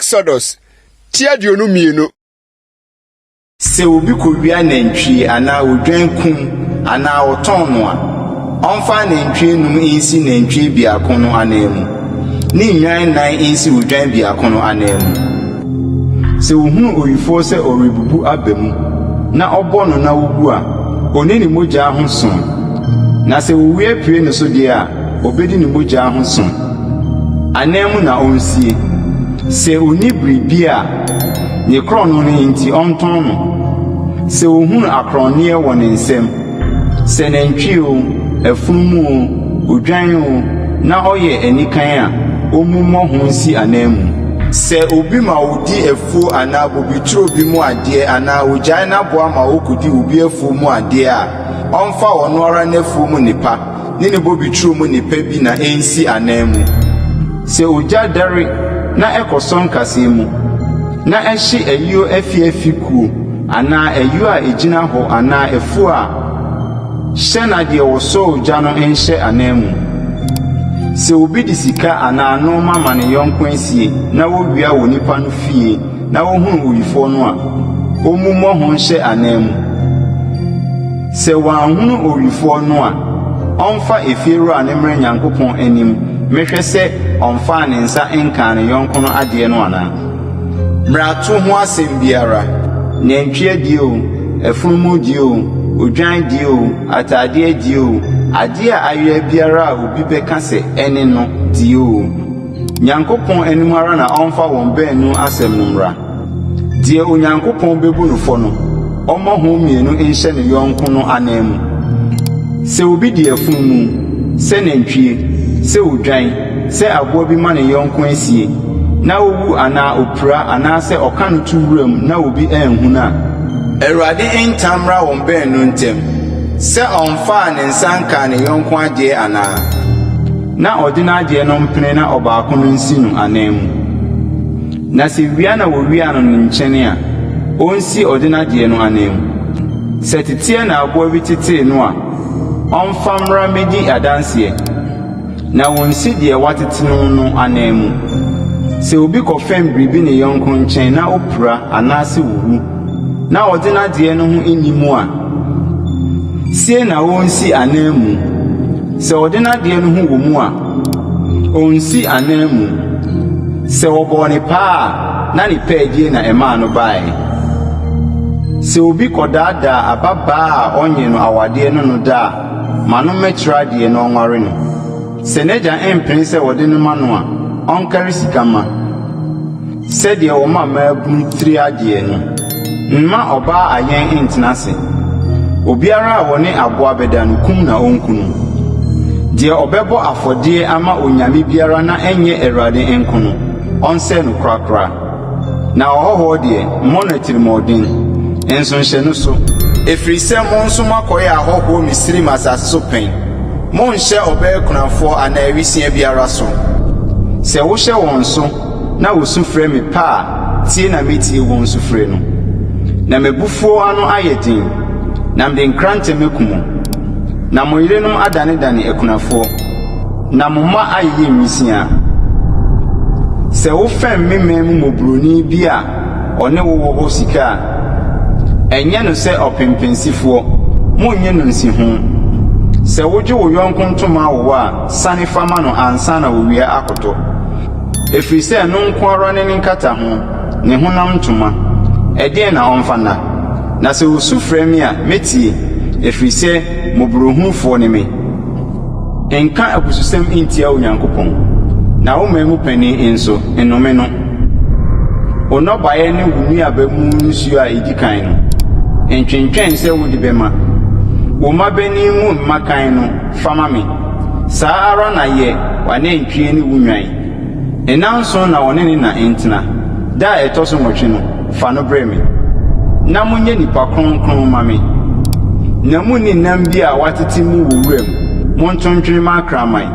Exodus ti 22. Sɛ obi kowia nantwie anaa odwan kum anaa ɔtɔn no a, ɔmfa anantwie num nsi nantwie biako no ananmu, ne nnwan nnan nsi odwan biako no ananmu. Sɛ ohunu owifoɔ sɛ ɔrebubu aba mu, na ɔbɔ no na owu a, onni ne mogya ho so. Na sɛ owia pue ne so deɛ a, obedi ne mogya ho so. Ananmu na onsie. Sɛ onni biribi a, ne korɔno no nti ɔntɔn no. Sɛ ohunu akorɔnneɛ wɔ ne nsam, sɛ nantwie oo, afunumu oo, odwan oo, na ɔyɛ anikan a, ommu mmɔ ho nsi ananmu. Sɛ obi ma odi afuo anaa bobeturo bi mu adeɛ anaa ogyae n'aboa ma okodi obi afuo mu adeɛ a, ɔmfa ɔno ara n'afuo mu nnepa ne ne bobeturo mu nnepa bi na ensi ananmu. Sɛ ogya dɛre na ɛkɔsɔ nkasɛɛ mu, na ɛhye ayuo afiafi kuo anaa ayuo a egyina hɔ anaa afuo a, hyɛ na deɛ wɔsɔɔ ogya no nhyɛ ananmu. Sɛ obi de sika anaa nnoɔma ma ne yɔnko asie na wowia wɔ nipa no fie na wohunu owifoɔ no a, ommu mmɔ ho nhyɛ ananmu. Sɛ wɔanhunu owifoɔ no a, ɔmfa efiewura no mmrɛ Nyankopɔn anim mmɛhwɛ sɛ ɔmfaa ne nsa nkaa ne yɔnko no adeɛ no anaa. Mmarato ho asɛm biara, nantwie deɛ oo, afunumu deɛ oo, odwan deɛ oo, ataadeɛ deɛ oo, adeɛ a ayera biara a obi bɛka sɛ ɛne no deɛ oo, Nyankopɔn anim ara na ɔmfa wɔn baanu asɛm no mmra. Deɛ Onyankopɔn bebu no fɔ no, ɔmmɔ ho mmienu nhyɛ ne yɔnko no ananmu. Sɛ obi de afunumu, sɛ nantwie, sɛ odwan, sɛ aboa bi ma ne yɔnko asie, na owu anaa opira anaasɛ ɔka no to wuram na obi anhu no a. Awurade ntam mmra wɔn baanu ntam, sɛ ɔmfaa ne nsa nkaa ne yɔnko adeɛ anaa. Na ɔde n'adeɛ no mpene na ɔbaako no nsi no ananmu. Na sɛ wia na wowiaa no ne nkyɛn a, onsi ɔdenadeɛ no ananmu. Sɛ teteɛ na aboa bi tetee no a, ɔmfa mmra mmedi adanseɛ, na wonsi deɛ watete no no ananmu. Sɛ obi kɔfɛm biribi ne yɔnko nkyɛn na opira anaasɛ owu, na ɔdenadeɛ no ho nni mu a, sie na onsi ananmu. Sɛ ɔdenadeɛ no ho wɔ mu a, Ɔnsi ananmu. Sɛ wɔbɔɔ no paa a, na ne pɛɛdie na ɛmaa no baeɛ. Sɛ obi kɔdaadaa ababaa a ɔnyee no awadeɛ ne no da a, ma no mmɛkyerɛ adeɛ na ɔnware no. Sɛ n'agya mpene sɛ wɔde no ma no a, ɔnkari sika mma. Sɛdeɛ wɔma mmaabunu tiri adeɛ no, mma ɔbaa ayɛn ntena ase. Obiara a ɔne aboa bɛda no, kum na ɔnku no. Deɛ ɔbɛbɔ afɔdeɛ ama onyame biara na ɛnyɛ Awurade nko no, ɔnsɛe no korakora. Na ɔhɔhoɔ deɛ, mmɔ no atirimuɔden, nso nhyɛ no so. Ɛfiri sɛ mo nso moakɔyɛ ahɔhoɔ Misraim asase so pɛn. Monnhyɛ ɔbaa kunafoɔ anaa awisiaa biara so. Sɛ wohyɛ wɔn so na wosu frɛ me pɛ a, tie na metie wɔn sufrɛ no. Na m'abufuo ano ayɛ den, na mede nkrantɛ maku mo, na mo yerenom adanedane akunafoɔ, na mo mma ayeyɛ nwisiaa. Sɛ wofɛm me man mu mmɔborɔni bi a ɔne wo wɔ hɔ sika a, ɛnyɛ no sɛ ɔpempensifoɔ, monnye no nsiho. Sɛ wogye wo yɔnko ntoma awowa a, sane fa ma no ansa na owia akɔtɔ. Ɛfiri sɛ ɛno nko ara ne ne nkataho, ne honam ntoma. Ɛdeɛn na ɔmfa nna? Na sɛ ɔsu frɛ me a, mɛtie, ɛfiri sɛ mmɔborɔhunufoɔ ne me. Nka abususɛm ntia Onyankopɔn, na wo man mu panin nso, nnome no. Wo nnɔbaeɛ ne wo nnuaba mu nsuo a ɛdi kan no, ntwentwɛn sɛ wode bɛma. Wo mmabanin mu mmakan no, fa ma me. Saa ara na yɛ w'anantwie ne wo nnwan. Nnanson na ɔne ne na ntena, da a ɛtɔ so nwɔtwe no, fa no brɛ me. Na monyɛ nnipa kronkron mma me. Na munni nam bi a wɔatete mu wɔ wuram, monto ntwene mma akraman.